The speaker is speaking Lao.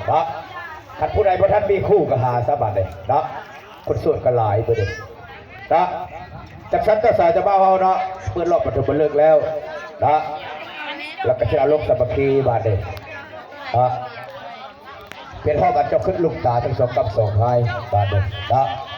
ເນາະ ຄັນຜູ້ໃດບໍ່ທັນມີຄູ່ກໍຫາຊະບາດນີ້ເນາະ ຄົນໂສດກໍຫຼາຍບາດນີ້ເນາະ. ຈັກຊັ້ນເຈົ້າສາວເຈົ້າບ່າວເຮົາເນາະ ເປີດຮອບປະຖົມມະເລີກແລ້ວເນາະ ແລ້ວກໍຊິເອົາລົງສາມັກຄີບາດນີ້ເນາະ. ເປັນຮອບອັນເຈົ້າຄຶດລຸກຕາທັງສອງກັບສອງພາຍບາດນີ້ເນາະ.